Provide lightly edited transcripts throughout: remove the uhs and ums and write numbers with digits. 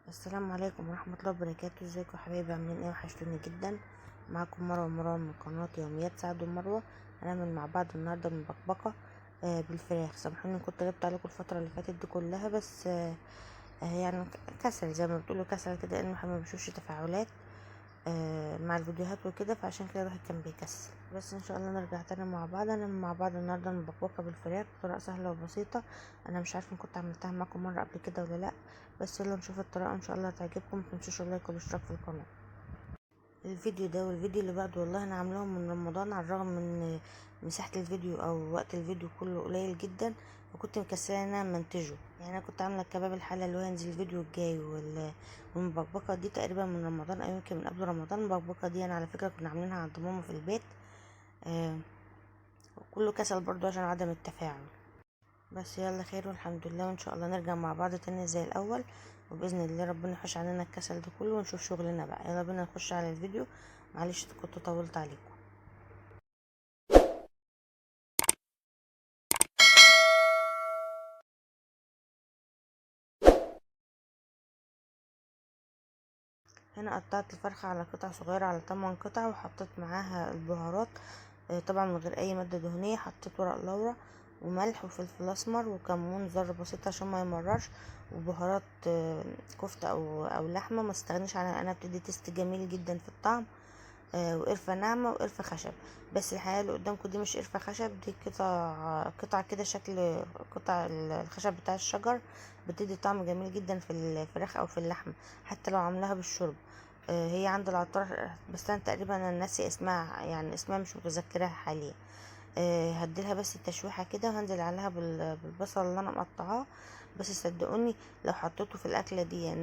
السلام عليكم ورحمة الله وبركاته. ازيكم يا حبايبي؟ عاملين ايه؟ وحشتوني جدا. معاكم مروة مروة من قناة يوميات سعد ومروة. هنعمل مع بعض النهاردة المبكبكة بالفراخ. سامحوني كنت غبت عليكم الفترة اللي فاتت دي كلها، بس يعني كسل زي ما بتقولوا، كسل كده، لان ما بشوفش تفاعلات مع الفيديوهات وكده، فعشان كده الواحد كان بيكسل. بس ان شاء الله نرجع تاني مع بعض. هنعمل مع بعض النهارده المبكبكه بالفراخ بطريقة سهلة وبسيطة. انا مش عارفه كنت عملتها معاكم مرة قبل كده ولا لا، بس يلا نشوف الطريقة ان شاء الله هتعجبكم. ما تنسوش ال like والاشتراك في القناة. الفيديو ده والفيديو اللي بعده والله انا عاملاهم من رمضان، على الرغم من مساحة الفيديو او وقت الفيديو كله قليل جدا، وكنت مكسله ان انا منتجه. انا كنت عامله الكباب الحلة اللي هو هينزل الفيديو الجاي والمبكبكه دي تقريبا من رمضان او يمكن من قبل رمضان. المبكبكه دي انا على فكرة كنا عاملينها عند ماما في البيت، كله كسل برضو عشان عدم التفاعل. بس يلا خير والحمد لله، وان شاء الله نرجع مع بعض تاني زي الاول، وباذن الله ربنا يحوش عننا الكسل ده كله ونشوف شغلنا بقى. يلا بينا نخش على الفيديو، معلش كنت طولت عليكم. هنا قطعت الفرخة على قطع صغيرة، على 8 قطع، وحطيت معاها البهارات، طبعا من غير اي مادة دهنية. حطيت ورق لورا وملح وفلفل اسمر وكمون ذره بسيطة عشان ما يمررش، وبهارات كفته او لحمه ما استغنيش عنها، انا بتدي تيست جميل جدا في الطعم، وقرفه ناعمة وقرفه خشب. بس الحقيقة اللي قدامكم دي مش قرفه خشب، دي قطع كده شكل قطع الخشب بتاع الشجر، بتدي طعم جميل جدا في الفراخ او في اللحمة حتى لو عاملاها بالشرب. هي عند العطار، بس انا تقريبا انا ناسي اسمها، يعني اسمها مش متذكرها حاليا. هديلها بس التشويحه كده، وهنزل عليها بالبصل اللي انا مقطعاه. بس صدقوني لو حطيته في الاكلة دي،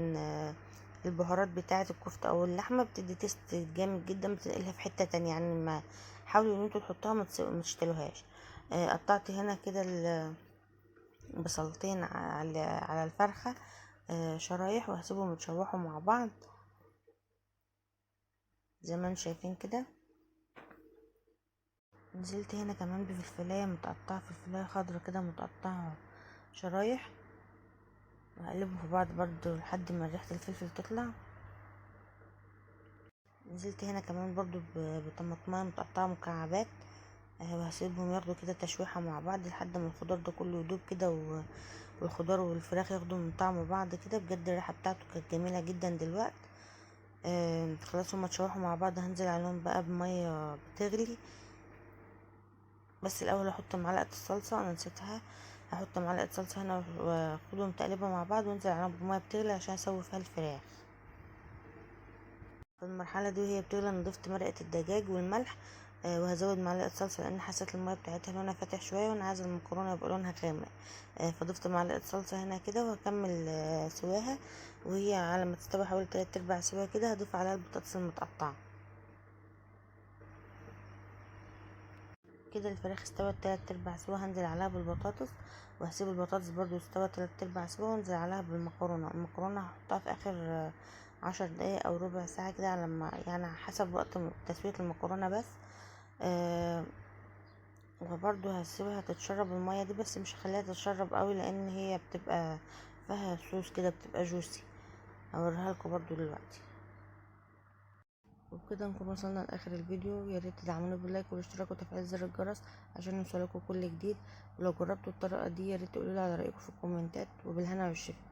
البهارات بتاعه الكفتة او اللحمة بتدي taste جامد جدا، بتنقلها في حتة تانية. ما حاولوا ان انتوا تحطوها، ما تشتلوهاش. قطعت هنا كده البصلتين على الفرخه، شرايح، وهسيبهم يتشوحوا مع بعض زي ما انتم شايفين كده. نزلت هنا كمان بفلفلايه متقطعه، فلفلايه خضرا كده متقطعه شرايح، وهقلبهم في بعض برضو لحد ما ريحه الفلفل تطلع. نزلت هنا كمان برضو بطماطمايه متقطعه مكعبات، وهسيبهم ياخدوا كده تشويحه مع بعض لحد ما الخضار ده كله يدوب كده، والخضار والفراخ ياخدوا من طعم بعض كده. بجد الريحة بتاعته كانت جميلة جدا دلوقتي. خلاص هما اتشوحوا مع بعض، هنزل عليهم بقى بميه بتغلي. بس الاول هحط معلقه الصلصه، انا نسيتها، هحط معلقه صلصه هنا واخدهم تقليبه مع بعض، وانزل عليهم بميه بتغلي عشان اسوي فيها الفراخ. في المرحلة دي وهي بتغلي انا ضفت مرقه الدجاج والملح، وهزود معلقه صلصه لان حسيت المية بتاعتها لونها فاتح شوية، وانا عايزه المكرونه يبقى لونها غامق، فضفت معلقه صلصه هنا كده، وهكمل سواها. وهي على ما تستوي حوالي 3/4 سوا كده هضيف عليها البطاطس المتقطعة. كده الفراخ استوت 3/4 سوا، هنزل عليها بالبطاطس، وهسيب البطاطس برضو تستوى 3/4 سوا، وانزل عليها بالمكرونه. المكرونه هحطها في اخر 10 دقايق او ربع ساعة كده، على ما يعني حسب وقت تسويه المكرونه بس. وبرضو هسيبها تتشرب المية دي، بس مش هخليها تتشرب قوي لان هي بتبقى فيها صوص كده، بتبقى جوسي. هوريها لكم برضو دلوقتي. وبكده نكون وصلنا لاخر الفيديو. يا ريت تدعمونا بال like والاشتراك وتفعيل زر الجرس عشان يوصلكم كل جديد. ولو جربتوا الطريقة دي يا ريت تقولوا لي على رايكم في الكومنتات، وبالهنا والشفا.